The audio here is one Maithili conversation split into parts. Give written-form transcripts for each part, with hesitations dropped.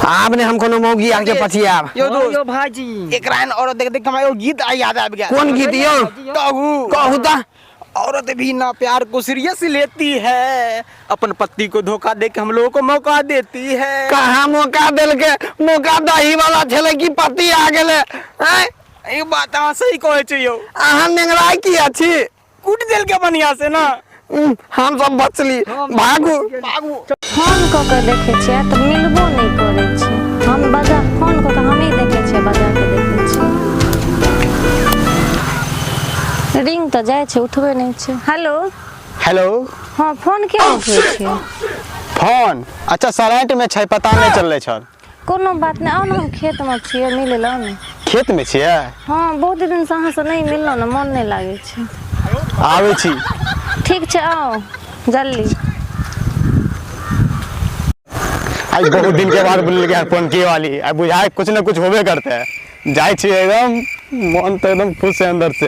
आब ने हम कोनो मौगी आके पछियाब। यो दोस्त, यो भाजी, एकरा एहन औरत देख देख के हमरा एगो गीत आ याद आबि गेल। कोन गीत यौ? कहू। कहू तऽ। औरत भी ना प्यार को सीरियस लेती है, अपन पति को धोखा दे के हम लोगों को मौका देती है। कहाँ मौका देलके? मौका दही वाला छलै कि पति आ गेलै? आँय? ई बात अहाँ सही कहै छी यौ। अहाँ नेंगराय किया छी? कूट देलके बढ़िया से ना। हम सब बचली, भागू। भागू। फोन कऽ के देखै छियै तऽ मिलबो नहि करै छै। हम बजा फोन कऽ के हमही देखै छियै, बजा के देखै छियै। रिंग तऽ जाइ छै, उठबै नहि छै। हेलो। हेलो। हँ, फोन किया उठबै छियै? फोन अच्छा साइलेंट में छै, पता नहीं चलले छल। कोनो बात नहि, आउ ने, हम खेतमे छियै, मिलै लए आउ ने। खेतमे छियै? हँ, बहुत दिनसँ अहाँसँ नहि मिललहुँ ने, मोन नहि लागै छै। आबै छी। ठीक छै, आउ जल्दी। आज बहुत दिन के बाद बोलल गया फोन के वाली, आ बुझाए कुछ न कुछ होबे करते है। जाय छी एकदम मन तो एकदम खुश है अंदर से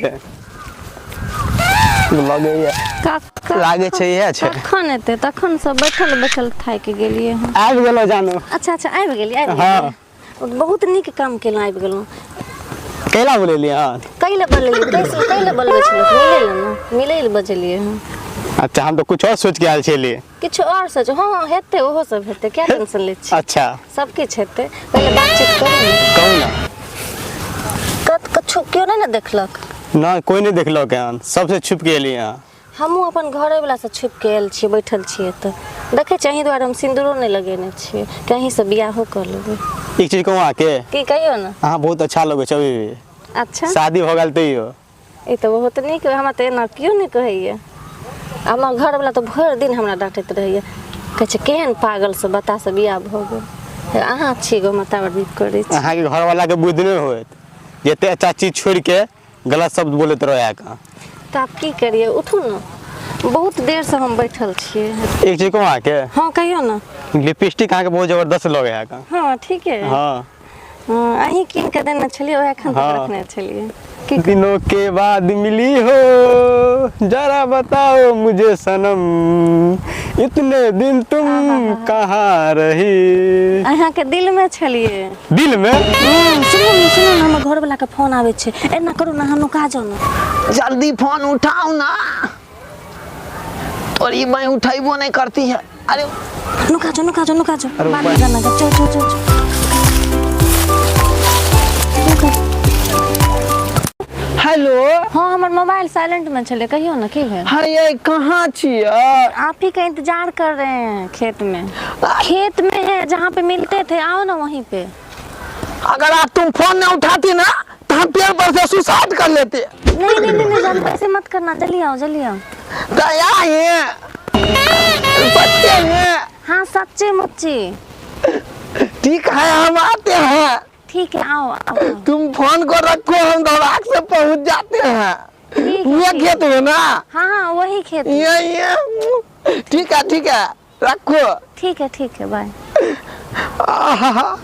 लगैया। काका लागे छै इएह छै। कखन एतै? तखन सब बैठल बैठल थाकि गेलियै हम। आबि गेलो जानू। अच्छा अच्छा, आबि गेलियै, आबि हाँ। गेलियै। बहुत नीक काम केलहुँ, आबि गेलहुँ। कैला बोलेलियै हँ? कै लए बोलेलियै? कैसे कै लए बोलबै छलियै? मिलै लए ने, मिलै लए बजलियै हँ। अच्छा, हम तऽ कुछ और सोच के आयल छलियै। किछु आओर सोच? हँ हँ, हेतै, ओहो सब हेतै, क्या टेंशन लै छी? अच्छा। सब किछु हेतै, पहिले बातचीत करू ने। कहू ने। कत कछु केओ नहि ने देखलक? नहि, कोई नहि देखलक हन, सबसे छुप के एलियै हँ। हमहूँ अपन घरेवलासँ छुपि कऽ आयल छियै, बैठल छियै तऽ देखै छियै। अहीं दुआरे हम सिन्दूरो नहि लगेने छियै कि अहीँसँ बियाहो कऽ लेबै। एक चीज कहूँ अहाँके? की, कहियौ ने। अहाँ बहुत अच्छा लगै छै अभी भी। अच्छा। शादी भऽ गेल तैयो। ई तऽ बहुत नीक, हमरा तऽ एना केओ नहि कहैए। हमर घरवला तऽ भरि दिन हमरा डाँटैत रहैए, कहै छै केहन पागल से बतासँ बियाह भऽ गेल। अहाँ छी गो माता नीक करै छी। अहाँके घरवाला के बुद्धि नहि होयत जते अच्छा चीज छोड़ि के गलत शब्द बोलैत रहै अहाँके। तऽ आब की करियै? उठू ने, बहुत देरसँ हम बैठल छियै। एक चीज कहूँ अहाँके? हँ, कहियौ ने। लिपस्टिक अहाँके बहुत जबरदस्त लगै है अहाँके। हँ, ठीक है। हँ। हँ, अहीं कीन कऽ देने छलियै, ओएह एखन तक रखने छलियै। की दिनों के बाद मिली हो, जरा बताओ मुझे सनम, इतने दिन तुम कहाँ रही। अहाँके दिलमे छलियै। दिल में? सुनू ने, सुनू ने, हमर घरवला के फोन आबै छै। एना करू ने, अहाँ नुका जाउ ने। जल्दी फोन उठाओ ना, तोरी मैं उठेबो नहीं करती है। अरे नुका जाओ, नुका जाओ, नुका जाओ। बाद में जाना, चल चल चल चल। हेलो। हाँ, हमर मोबाइल साइलेंट में छलै, कहियो ने, की भेल? हाँ, ये कहाँ छियै? आप ही का इंतजार कर रहे हैं, खेत में, खेत में है, जहाँ पे मिलते थे, आओ ना वहीं पे। अगर आप तुम फोन नहीं उठाती ना तो हम पेड़ पर से सुसाइड कर लेते। नहीं नहीं नहीं, नहीं जान, ऐसे मत करना, जल्दी आओ, जल्दी आओ। दया है सच्चे हैं? हाँ, सच्चे मुच्ची। ठीक है, हम आते हैं। ठीक है, आओ आओ आओ। तुम फोन को रखो, हम धड़ाक से पहुंच जाते हैं। ठीक है, ये ठीक। खेत में ना? हाँ हाँ, वही खेत में। ये ठीक है, ठीक है, रखो। ठीक है, ठीक है, बाय। आहा,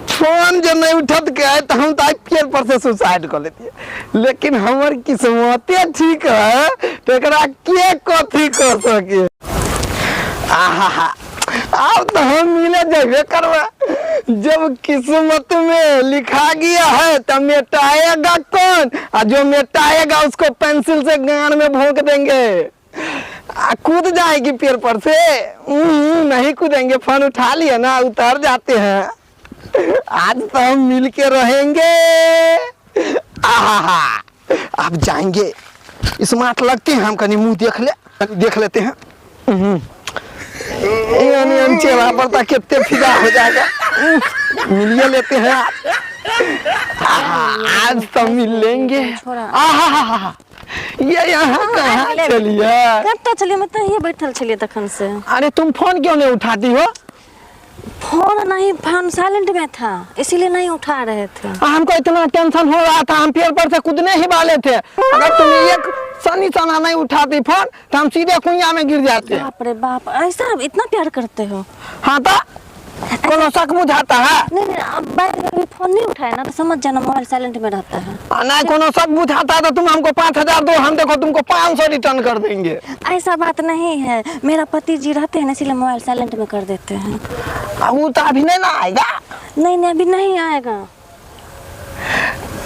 फोन जब नहीं उठत के है तो हम तो पेड़ पर से सुसाइड कर लेती, लेकिन हमर किस्मते ठीक है तो एकरा के कथी कर सके। आहा, अब तो हम मिले जेबे करबे। जब किस्मत में लिखा गया है तो मिटाएगा कौन? आ जो मिटाएगा उसको पेंसिल से गान में भोंक देंगे। आ कूद जाएगी पेड़ पर से? नहीं कूदेंगे, फोन उठा लिया ना, उतर जाते हैं। आज तो हम मिल के रहेंगे। आहा, अब जाएंगे, स्मार्ट लगते हैं हम, कहीं मुंह देख ले, देख लेते हैं। एहन एहन चेहरा पर तो कितने फिदा हो जाएगा। मिलिए लेते हैं आज। आहा, आज तो मिल लेंगे। आहा, ये यहाँ कहाँ चलिए? कतऽ छलियै? हम तऽ यहीं बैठल छलियै तखन से। अरे, तुम फोन क्यों नहीं उठाती हो? फोन नहीं, फोन साइलेंट में था, इसीलिए नहीं उठा रहे थे। हमको इतना टेंशन हो रहा था, हम पेड़ पर से कूदने ही वाले थे। अगर तुम एक सनी सना नहीं उठाती फोन तो हम सीधे कुइया में गिर जाते। बाप रे बाप, ऐसा इतना प्यार करते हो? हाँ तो। कोनो शक बुझाता है? नहीं नहीं, अब बाद में भी फोन नहीं उठाए ना तो समझ जाना मोबाइल साइलेंट में रहता है। आ, नहीं कोनो शक बुझाता है तो तुम हमको 5,000 दो, हम देखो तुमको 500 रिटर्न कर देंगे। ऐसा बात नहीं है, मेरा पति जी रहते हैं ना, इसीलिए मोबाइल साइलेंट में कर देते हैं। आ, वो तो अभी नहीं ना आएगा? नहीं नहीं, अभी नहीं आएगा।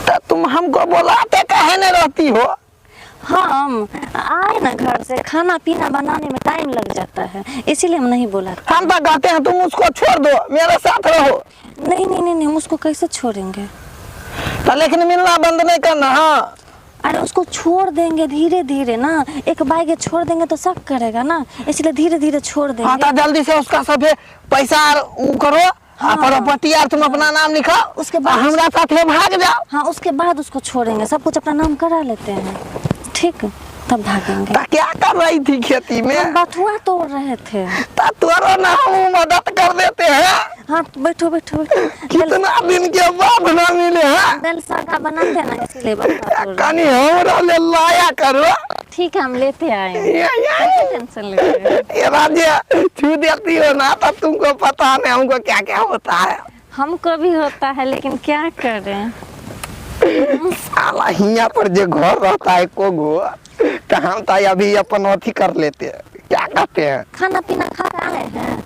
तो तुम हमको बुलाते काहे नहीं रहती हो? हम आए ना घर से, खाना पीना बनाने में टाइम लग जाता है, इसीलिए हम नहीं बोलाते। हम तो कहते हैं तुम उसको छोड़ दो, मेरे साथ रहो। नहीं नहीं नहीं नहीं, हम उसको कैसे छोड़ेंगे? तो लेकिन मिलना बंद नहीं करना। हाँ अरे उसको छोड़ देंगे धीरे धीरे ना, एक बाइक छोड़ देंगे तो सब करेगा ना, इसलिए धीरे धीरे छोड़ हाँ देंगे। तो जल्दी से उसका सब पैसा आर ऊ करो। हाँ। प्रॉपर्टी यार तुम अपना नाम लिखाओ, उसके बाद- हमरा साथे भाग जाओ। हाँ उसके बाद उसको छोड़ेंगे, सब कुछ अपना नाम करा लेते हैं, ठीक, तब भागेंगे। तो क्या कर रही थी खेती में? हम बथुआ तोड़ रहे थे। तो तोरो ना हम मदद कर देते हैं। हाँ बैठो बैठो बैठो। कितना दिन के बाद ना मिले हैं। दल सागा बनाते हैं ना, इसीलिए बथुआ तोड़ रहे। कनी हमरा ले लाया करो। ठीक है हम लेते आएंगे, ये टेंशन लेते हैं। ये राज्य छू देती हो ना तब तुमको पता नहीं हमको क्या क्या होता है। हमको भी होता है, लेकिन क्या करें। साला हियां पर जो घर रहता है कोगो, तो हम तो अभी अपन अथी कर लेते हैं, क्या कहते हैं, खाना पीना खा आए हैं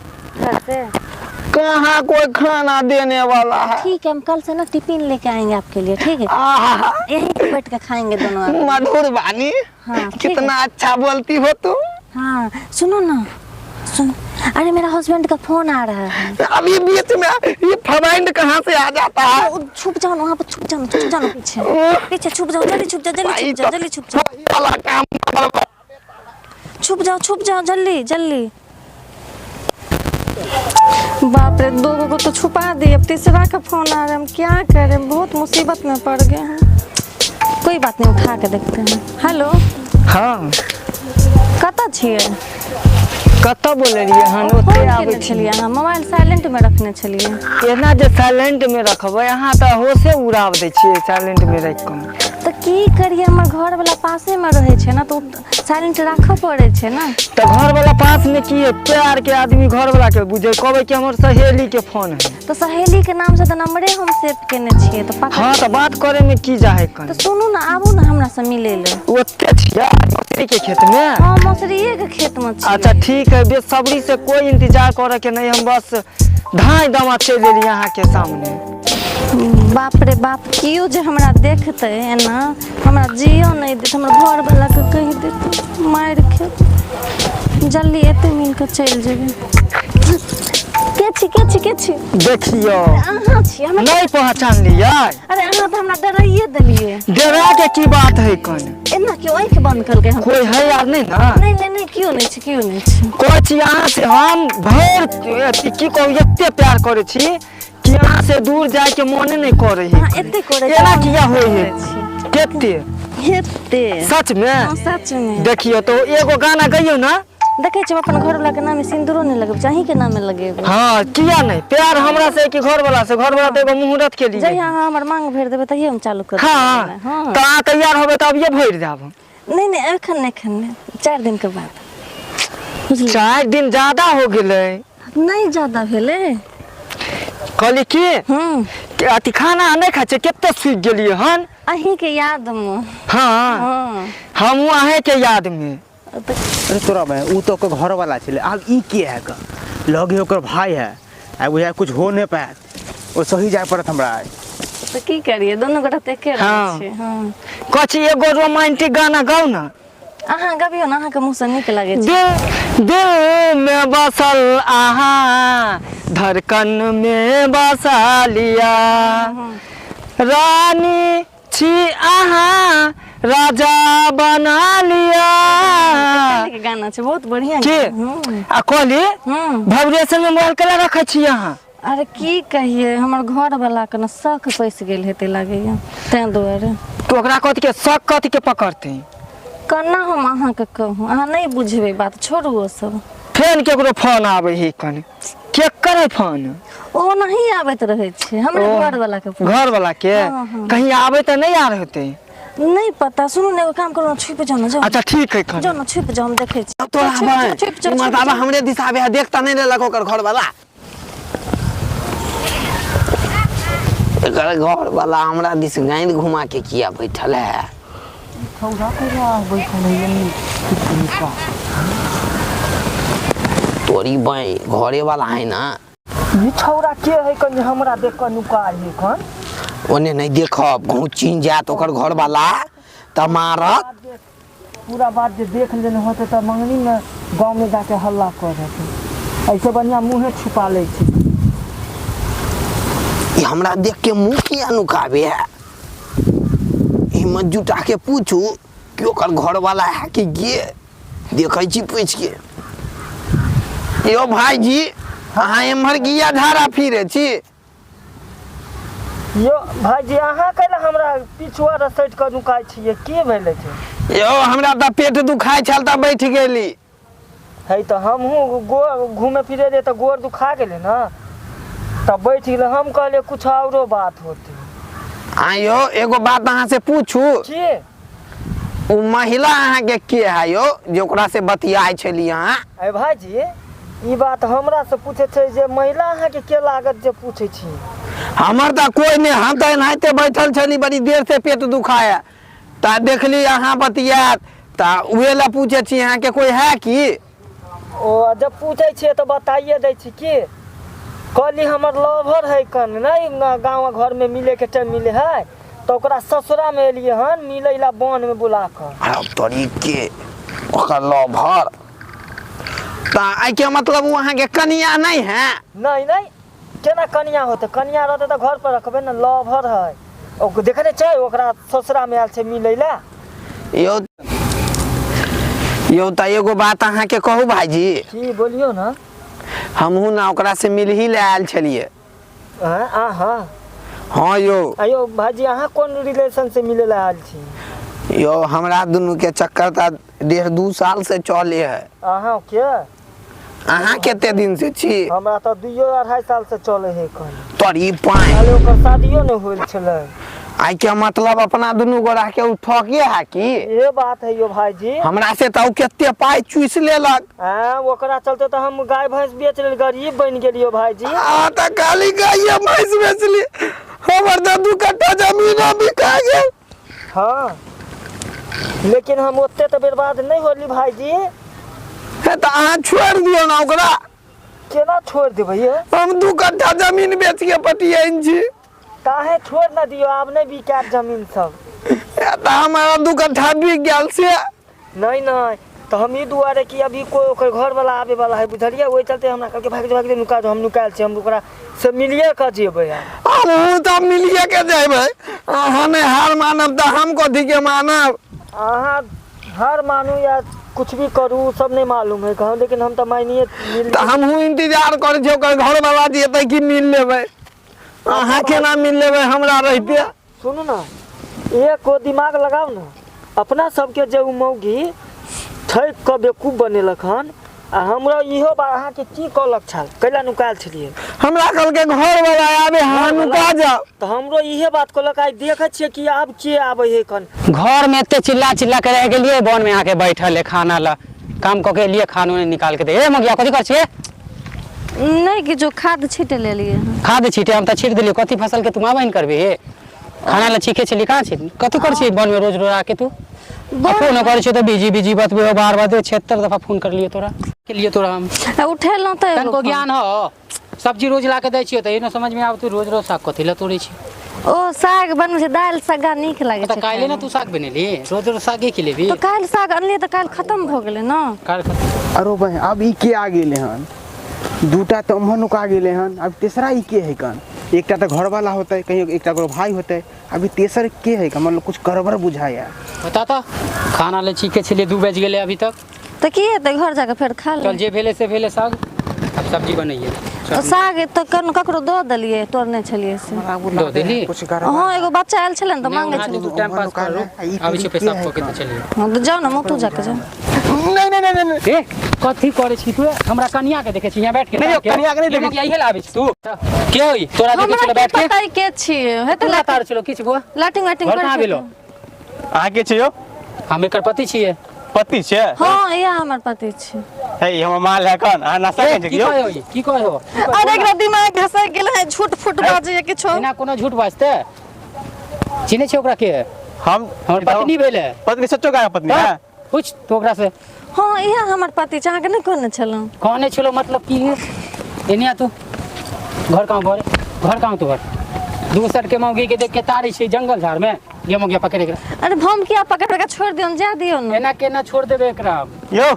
घर से? कहाँ कोई खाना देने वाला है। ठीक है हम कल से ना टिफिन लेके आएंगे आपके लिए, ठीक है? आहा, यहीं पे बैठ के खाएंगे दोनों आदमी। मधुर वाणी। हाँ, ठीक है। कितना अच्छा बोलती हो तुम। हाँ सुनो ना, सुनो, अरे मेरा हस्बैंड का फोन आ रहा है। अभी बीच में ये फवाइंड कहाँ से आ जाता है? वो छुप जाओ ना, वहाँ पर छुप जाओ ना, छुप जाओ ना, पीछे पीछे छुप जाओ, जल्दी छुप जाओ, जल्दी छुप जाओ, जल्दी छुप जाओ, वही वाला काम। छुप जाओ, छुप जाओ, जल्दी जल्दी। बाप रे, दो को तो छुपा दिए, अब तीसरा का फोन आ रहा है, हम क्या करें, बहुत मुसीबत में पड़ गए हैं। कोई बात नहीं, उठा के देखते हैं। हेलो। हाँ कतऽ छियै? कतऽ बोले रहियै हन? ओते फोन आबै केने छी। छलियै अहाँ, मोबाइल साइलेंट में रखने छलियै। एना जे साइलेंट में रखबै अहाँ तऽ होशे उड़ाब दै छियै साइलेंट में राखि कऽ। तऽ की करियै, हमर घर वाला पासे में रहै छै ना, तऽ साइलेंट राखऽ पड़ै छै ना। तऽ घर वाला पास में की है? प्यार के आदमी घर वाला के बुझे, कहबै कि हमर सहेली के फोन है। तऽ सहेली के नाम से तऽ नंबरे हम सेव केने छियै, तऽ पता। हाँ तऽ बात करे में की जाहे तऽ कन। सुनू ना, आबू ना हमरा से मिलै लए। ओते छियै मौसरी के खेत में? हाँ मौसरीये के खेत में छियै। अच्छा ठीक है, बेसब्री से कोई इंतजार करे के नहीं, हम बस धाई दमा चलि एलियै अहाँ के सामने। बाप रे बाप, केओ जे हमरा देखतै एना हमरा जियो नहि देत, हमर घर वाला के कहि देतै, मारि खेत। जल्दी एते मिल के चलि जेबै। के छी, के छी, के छी? देखियौ अहाँ छी हमरा? नहीं पहचान लियै? अरे अहाँ तऽ हमरा डराइए देलियै। डरा के की बात है कन? एना केओ आँखि बंद केलकै हम। कोई है यार नहीं ना? नहि नहि नहि, केओ नहि छै, केओ नहि छै। कहै छी अहाँ से हम भरि अथी की कहू, एते प्यार करै छी कि अहाँ से दूर जाय के मोने नहीं करे है। अहाँ एते करै छी, एना हम किया होय है? करै छी। केते? एते। सच में? हाँ, सच में। देखियो तो एगो गाना गइयो ना। देखै छी हम अपन घर वाला के नामे सिन्दूरो नहि लगेबै छी, अहीं के नामे लगेबै। हाँ किया नहीं, प्यार हमरा से कि घर वाला से? घर वाला तो एगो मुहूर्त के लिए। जहिया अहाँ हमर मांग भरि देबै तहिये हम चालू कर हाँ। हाँ तो अहाँ तैयार होबै तऽ अभिये भरि जाब। नहीं नहीं, एखन नहीं, एखन नहीं, 4 दिन के बाद, बुझलियै? 4 दिन ज्यादा हो गेलै। नहीं ज्यादा भेलै। कहली की कि अथी खाना नहि खाइ छियै? कते सुखि गेलियै हन अहीं के याद में। हाँ। हाँ। हमहूँ अहें के याद में। अरे तोरा में उ तो ओकर घर वाला छलै, आब ई के है? क लगे ओकर भाई है, आ बुझाय कुछ हो नहीं पायत, ओ सही जाय पड़त हमरा आइ। तऽ की करियै, दुनू गोटा तऽ एके रंग हाँ। छियै। हाँ कहै छी एगो रोमांटिक गाना गाउ ना। अहाँ गबियौ ने, अहाँके मुँहसँ नीक लगै छै। दिल दिल में बसल अहाँ, धड़कन में बसा लिया, रानी छी अहाँ, राजा बना लिया। के गाना छै, बहुत बढ़िया। के? आ कहली वाइब्रेशन में मोबाइल केला रखै छी अहाँ? अरे की कहिए, हमर घर वाला के ने शक पैसि गेल हेतै लागैया, ताहि दुआरे। तो ओकरा कथी के शक, कथी के पकड़तै? केना हम अहाँके कहू, अहाँ नहि बुझबै बात, छोड़ू ओ सब। फेन केकरो फोन आबै है कने? केकर है फोन? ओ नहीं आबैत रहै छै, हमरे घर वाला के फोन। घर वाला के? हाँ, हाँ। कहीं आबै तऽ नहि आर होतै? नहीं पता। सुनू ने, एगो काम करू ने, छुपि जाउ ने, जाउ। अच्छा ठीक है कने। जाउ ने, छुपि जाउ, हम देखै छी। तोरा छुपि जाउ, छुपि जाउ, छुपि मर्दाबा जाउ। हमरे दिशा आबे है, देखता नहीं लेलक ओकर घर वाला। एकर घर वाला हमरा दिस गाँद घुमा के किया बैठल है? तोरी बाई घरे वाला है ना। ई छौड़ा के है कनि हमरा देख कऽ नुका है कन? ओने नहीं देखब, कहूँ चिन्ह जायत ओकर घर वाला तऽ मारत। पूरा बात जे देख लेने होते तऽ मंगनी में गाँव में जाके हल्ला कर देते। ऐसे बढ़िया मुँहे छुपा लै छी। ई हमरा देख के मुँह किया नुकाबे है? हिम्मत जुटा के पूछू कि ओकर घर वाला है कि के? देखै छी पूछ के। यो भाईजी, अहाँ एम्हर गिया झाड़ा फिरे छी? यो भाईजी, अहाँ कैला हमरा पिछुआ रसैट कऽ नुकाइ छियै? की भेलै छै? यो हमरा तऽ पेट दुखाइ छल तऽ बैठ गेली। है तऽ हमहूँ गोर घूमे फिरे रहियै तऽ गोर दुखा गेलै ने, तऽ बैठ गेलै। हम कहलियै कुछ औरो बात होतै। आ यो एगो बात अहाँ से पूछू? की? ओ महिला अहाँके के है यो, जे ओकरा से बतियाइ छली अहाँ? अरे भाईजी, ई बात हमरा से पूछे छै जे महिला अहाँके के लागत जे पूछे छी? हमर तऽ कोई नहि, हम तऽ एनाहिते बैठल छली, बड़ी देर से पेट दुखाया तऽ देखली अहाँ बतियात, तऽ उहे लए पूछे छी अहाँके कोई है की? ओ जब पूछे छियै तऽ बताइए दै छी की कहली हमर लवर है कन नहीं न, गाँव घर में मिले के टाइम मिले है तऽ ओकरा ससुरा में एलियै हन मिलै ला वन में बुला कऽ। अरे तोरी के, ओकर लवर तऽ एहिके मतलब ओ अहाँके कनिया नहीं है? नहीं नहीं, केना कनिया होतै? कनिया रहतै तऽ घर पर रखबै ने। लवर है, ओ देखने छै ओकरा ससुरा में आयल छै मिलै ला। यौ यौ, तऽ एगो बात अहाँके कहू भाईजी? की, बोलियौ ने। हमहूँ ने ओकरा से मिलही लए आयल छलियै। हाँ अहाँ? हाँ यौ। अयो भाईजी, अहाँ कोन रिलेशन से मिले ला आयल छी? यौ, हमरा दुनू के चक्कर तऽ 1.5-2 साल से चले है। अहाँ के? अहाँ कते दिन से छी? हमरा तऽ 2-2.5 साल से चले है कन। तोरी पानि। खाली ओकर शादियो नहि होल छलै। आइ के मतलब अपना दुनू गोरा के उ ठके है की? ये बात है यो भाईजी। हमरा से तऽ उ कते पाइ चूसि लेलक। हाँ, ओकरा चलते तऽ हम गाय भैंस बेच लेल गरीब बनि गेलियो भाईजी। आ तऽ खाली गाय भैंस बेचली, हमर तऽ 2 कट्ठा जमीनो बिका गेल। हाँ, लेकिन हम ओते तऽ बर्बाद नहि होली भाईजी। हे तऽ अहाँ छोड़ि दियौ ने ओकरा। केना छोड़ि देबै ये? हम 2 कट्ठा जमीन बेच के पटियन छी। काहे छोड़ न दियौ, आब नहि बिकायत जमीन सब। हे तऽ हमारा 2 कट्ठा बिक गेल से। नहीं नहीं, तऽ हम ई दुआरे कि अभी कोई ओकर घर वाला आबे वाला है, बुझलियै? ओहि चलते हमरा कहलकै भागि भागि नुका जाउ। हम नुकायल छी, हम ओकरा से मिलिए कऽ जेबै आब। हमहूँ तऽ मिलिए के जेबै। अहाँ नहि हार मानब तऽ हम कथी के मानब? अहाँ हार मानू या कुछ भी करू, सब नहीं मालूम है कहूँ, लेकिन हम तऽ मानिए मिल। तऽ हमहूँ इंतजार करै छी ओकर घर वाला जेतै कि मिल लेबै। अहाँ केना मिल लेबै हमरा रहिते? सुनू ने, एक गो दिमाग लगाउ ने। अपना सबके जे उ मौगी ठकि कऽ बेवकूफ बनेलक हन, आ हमरा इहो बात अहाँके की कहलक छल, कैला नुकायल छलियै? हमरा कहलकै घर वाला आबे, अहाँ नुका जाउ। तऽ हमरो इहे बात कहलक। आइ देखै छियै कि आब के आबै है कन। घर में एते चिल्ला चिल्ला के रह गेलियै, वन में आके बैठल है खाना ला। काम कऽ के एलियै, खानो नहीं निकाल के दे। ए मगिया, कथी कर छियै? नहि किछो, खाद छीटे लेलियै हन। खाद छीटे? हम तऽ छीट देलियै। कथी फसल के तू माँ बहिन करबी? हे, खाना ला चीखे छली? कहाँ छी? कथी कर छी वन में रोज रोज आके तू? आ फोन करै छियै तऽ बिजी बिजी बतबै हो बार बार। 76 दफा फोन करलियै तोरा, के लिए तोरा हम। आ उठेलहुँ तऽ एगो तनको फोन। ज्ञान हो? सब्जी रोज ला के दै छियै तऽ ई न समझ में आबत रोज रोज साग कथी ला तोड़ै छी। ओ साग बनबै छै, दालि सग्गा नीक लागै तऽ छै काल्हि ने खायमे। तू साग बनेली, रोज रोज सागे खिलेबी? तऽ काल्हि साग अनलियै तऽ काल्हि खतम भऽ गेलै ने। काल्हि खतम। अरो बहिन, अब ई के आ गेलै हन? दूटा तऽ उम्हर नुका गेलै हन, अब तेसरा ई के है कन? एकटा तऽ घरवाला होतै, कहीं एकटा ओकर भाई होतै, अभी तेसर के है? मतलब कुछ गड़बड़ बुझाया। बता तऽ, खाना ले चीखे छलियै, 2 बज गेलै अभी तक। तऽ की हेतै, घर जाके फेर खा चल लेबै। जे भेलै से भेलै, साग अब सब्जी बनैयै। ओ साग तऽ कन ककरो दऽ देलियै, तोड़ने छलियै से। दऽ देली? कुछ गड़बड़। हँ, एगो बच्चा आयल छलै ने तऽ मांगै छलै। तू टाइम पास कर, आबै छी पेशाब कऽ के तऽ चलियै। हँ तऽ जाउ ने, मुँह जाके जाउ। नहीं नहीं नहीं नहीं। ए, कथी करै छी तू? हमरा कनिया के देखै छी यहाँ बैठ के? नहीं, कनिया के नहीं देखै छी। इहे ला आबै छी तू? के होई तोरा देखै हमरा छलो की बैठ के? पता के छियै, हेतै। तू तार छलो किछु बुआ लाटिंग वाटिंग घर कहाँ करै भेलो? छलै। अहाँ के छियौ? हम एकर पति छियै। पति छै? हाँ, इएह हमर पति छै। हे, ई हमर माल है कन, अहाँ नाश्ता ए, केने की छियै? कहै हो ई? की कहै हो? अरे एकरा दिमाग घसक गेल है, झूठ फूट बाजैए किछो। एना कोनो झूठ बाजतै? चिन्है छै ओकरा के? हम हमर पत्नी भेलै। पत्नी सच्चो का पत्नी है? पूछ तू ओकरा से। हाँ, इएह हमर पति छै, अहाँके नहि कहने छलहुँ? कहने छलो मतलब की है? एने आ तू। घर कहाँ घर? घर कहाँ तोहर? दोसर के मौगी के देख के तारी छै जंगल झाड़ में। ये मौगिया पकड़ एकरा। अरे हम किया पकड़ के छोड़ दियौ, जा दियौ ने। एना केना छोड़ देबे एकरा? यौ,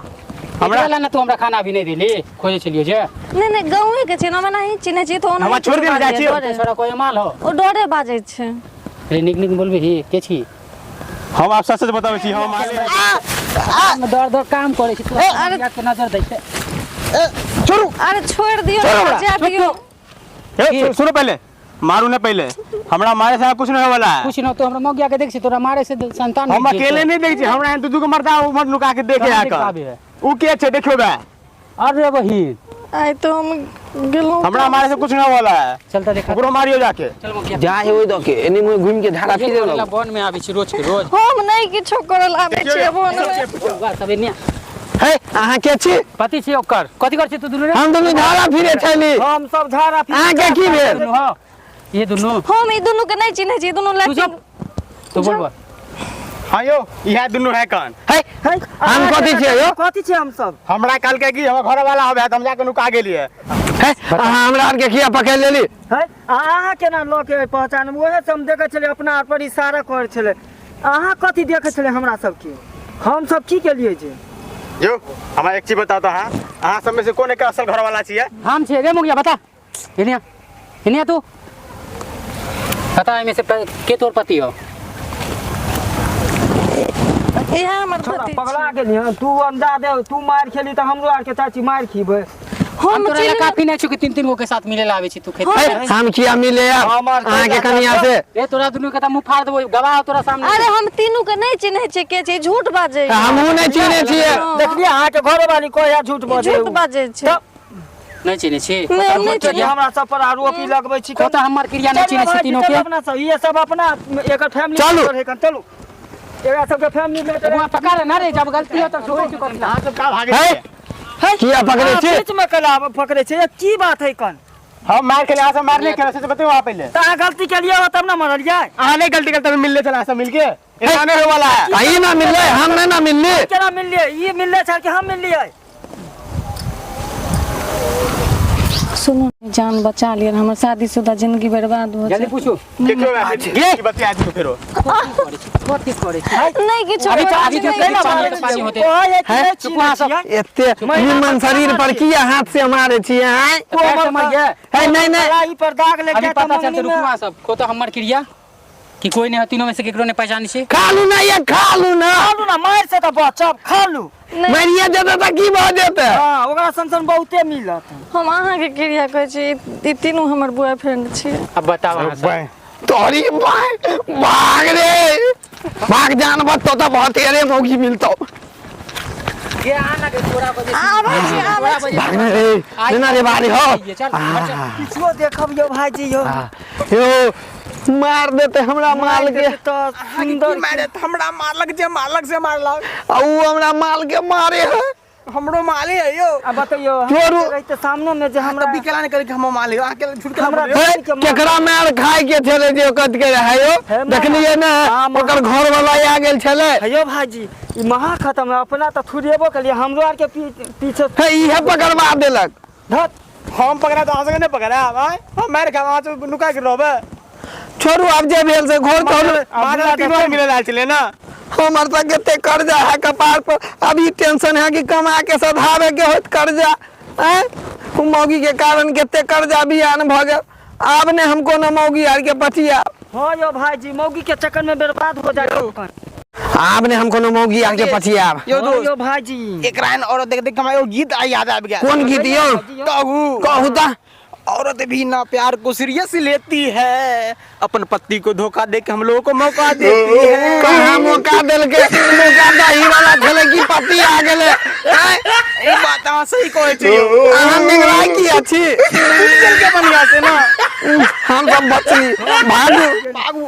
हमरा ला ना तू हमरा खाना भी नहीं देली, खोजे छलियो जे। नहि नहि, गाँवे के छै ने, हम एनाही चिन्है छियै तऽ ओनाही हमरा छोड़ किछो दियौ, जाइ बाजैए, छियौ। डरे। छोड़ा कोई माल हो। ओ डरे बाजै छै। रे नीक नीक बोलबी ही के छी? हम आप सच सच बताबै छी, हम माले हम दर दर काम करै छी, तू अरे के नजर दै छै। छोड़ू। अरे छोड़ दियौ छोड़ो ने, हमरा। जा दियौ। हे, सुनो, पहले मारू ने, पहले हमरा मारे से कुछ नहीं होवे वाला है। कुछ न तो हमरा मौगिया के देख छी, तोरा मारे से संतान हम नहीं अकेले नहीं देख छी, हमरा एहन दू दू गो मर्दा उमर नुका के देखे कहाँ आ देख पाबे है? उ के छै देखियो बे। अरे बहिन, आइ तो हम गेलहुँ। हमरा मारे से कुछ नहीं होवे वाला है। चलता देखा। ओकरो मारियो जाके। चल मौगिया। जा हे ओहि दऽ के एने मुँहे घूमि के झाड़ा फिरे ला लगू। वन में आबै छी रोज के रोज। हम नहि किछो करल आबै छियै वन मे। बौआ सब एने। हे, अहाँ के छी? पति छी ओकर। कथी कर छी तू दुनू रे? हम दुनू झाड़ा फिरे छली। हम सब झाड़ा फिरे। अहाँके की भेल? दुनू हो ये दुनू। हम ई दुनू के नहि चिन्है छी, दुनू तू लड़की। चुप, तू बोल बोल। हाँ यौ, इएह दुनू है कन। हे, हम कथी छियै यौ? कथी छियै हम सब? हमरा कहलकै कि हमर घर वाला आबै, तऽ हम जाके नुका गेलियै। हे, अहाँ हमरा आरके किया पकड़ि लेली? है, अहाँ केना लऽ के पहचान? उएह से हम देखै छलियै, अपना आर पर इशारा करै छलै। अहाँ कथी देखै छलै हमरा सबके? हम सब की केलियै जे? यौ, हमरा एक चीज बताउ तऽ, अहाँ अहाँ सब में से कोन एक असल घर वाला छियै? हम छियै रे मुगिया, बता। एने आ, एने आ तू। बता, एहिमे से के तोर पति हो? इएह हमर पति छै। पगला गेली तू? अंदाज दे, तू मारि खेली तऽ हमरो आरके चाची मारि खीबै। हम हम तोरा ला चिन्ह काफी नहीं छु कि तीन तीन गो के साथ मिले ला आबै छी तू खेत। हे, हम किया मिले हमर अहाँके कनिया से? ए, तोरा दुनू के त मुंह फाड़ देबो, गवाह हो तोरा सामने। अरे हम तीनू के नहि चिन्है छियै के छै, झूठ बाजै। हमहूँ नहि चिन्है छियै। देखलियै, अहाँके घरवाली कहै झूठ बजै। झूठ बाजै छै। नहीं चिन्है छी? नहि, हम नहि जे चिन्है। हमरा सब पर आरोपी लगबै छी। कत हमर क्रिया नहीं चिन्है छी तीनों के? अपना सब ये सब अपना एकर फैमिली चलू। चलू, एकरा सबके फैमिली मैटर। बुआ पकड़ ना रे, जब गलती हो तब छोड़ चुकल। अहाँ सब का भागे हे, छियै? किया पकड़ै छी? बीच में कला पकड़ै छै, की बात है कन? हम मार खेले, अहाँ सब मार नहीं खेले, सच बताउ अहाँ पहिले। तऽ अहाँ गलती केलियै हो तब ने मरलियै। अहाँ नहीं गलती करते मिलले चला सब मिलके, ऐसा नहीं होवे वाला है। आ ई ना मिललै, हम नहि ना मिलली। केना मिललियै? ई मिलले छल कि हम मिललियै? सुनू, जान बचा लिअ, हमर शादीशुदा जिंदगी बर्बाद हो जल्दी जायत। पूछू। देखियो बे, की बतिया दियौ फेरो। कथी करै छी? नहि किछो अभी करै अभी छी, जो नहि पानी किछो होते, पानी होते। कहै है कि हैं? नहि चुप अहाँ सब। चिन्है छियै। एते निमन शरीर पर किया हाथ से मारे छियै आँय? पैर से मरियै। हे, नहि नहि। कलाई पर दाग लागि अभी जायत तऽ पता चलते। मंगनी रुकू मे अहाँ सब। को तो हमर क्रिया कि कोई नहीं है तीनों में से, केकरो नहीं पहचानी छी? खा लू ना, ये खा लू ना। खा लू ना, मारि से तऽ बचब, खा लू। नहि, मरिए जेतै तऽ की भऽ जेतै? हँ, ओकरा सन सन बहुते मिलत। हम अहाँके क्रिया कहै छी, ई तीनू हमर बॉयफ्रेंड छियै। अब बताओ अहाँ सब। तोरी भाग भाग रे भाग, जानवर तो तो बहुत रे मौगी मिलतो। ये आना के तोरा बजे। आबै छी, आबै छी। भाग ना रे, ना रे बारी हो। चल घर चल। किछुओ देखब यौ भाईजी यौ। यो मार देते हमरा माल के। तऽ सुन्दर मारे हमरा मारलक, जे मारलक से मारलक। आ ऊ हमरा माल के मारे है। हमरो माले है यौ। आ बतैयौ, चोरू। रहिते सामने में जे हमरा हमरा बिकेला नहीं करे कि हम माले हो, अहाँ झूठ के हमरा हे, केकरा मार खाय के छलै जे कत के रहै यौ? हे माँ। देखलियै ने? हाँ, माँ। ओकर घर वाला आ गेल छलै। हे यौ भाईजी, ई महा खत्म है। अपना तऽ थुरेबो केलियै, हमरो आरके पीछे। हे, इहे पकड़वा देलक। धत। हम पकड़ा तो अहाँ सबके नहीं पकड़ा आय, हम मार खाब, अहाँ सब नुका के रहबै। छोड़ू, आब जे भेल से घोर छोड़ू। मार तीनों मिले लाल छलै ना। हमर तऽ कते कर्जा है कपार पर, अभी टेंशन है कि कमा के सधाबे के होत कर्जा। आँय, उ मौगी के कारण कते कर्जा बियान भऽ गेल। आब ने हम कोनो मौगी आर के पतिया। हाँ यौ भाईजी, मौगी के चक्कर में बर्बाद हो जाए। आब ने हम कोनो मौगी आर के पतियाब। यौ हाँ दोस्त, यौ भाईजी, एकरा एहन औरत देख देख के हमरा एगो गीत आ याद आबि गेल। कोन गीत यौ? कहू? कहू तऽ। औरत भी ना प्यार को सीरियस लेती है, अपन पति को धोखा दे के हम लोगों को मौका देती है। कहाँ मौका देलकै? मौका दही वाला छलै कि पति आ गेलै? आँय? ई बात अहाँ सही कहै छी यौ। अहाँ निगराय किया छी? चल के बढ़िया से ना। हम सब बचली, भागू। भागू।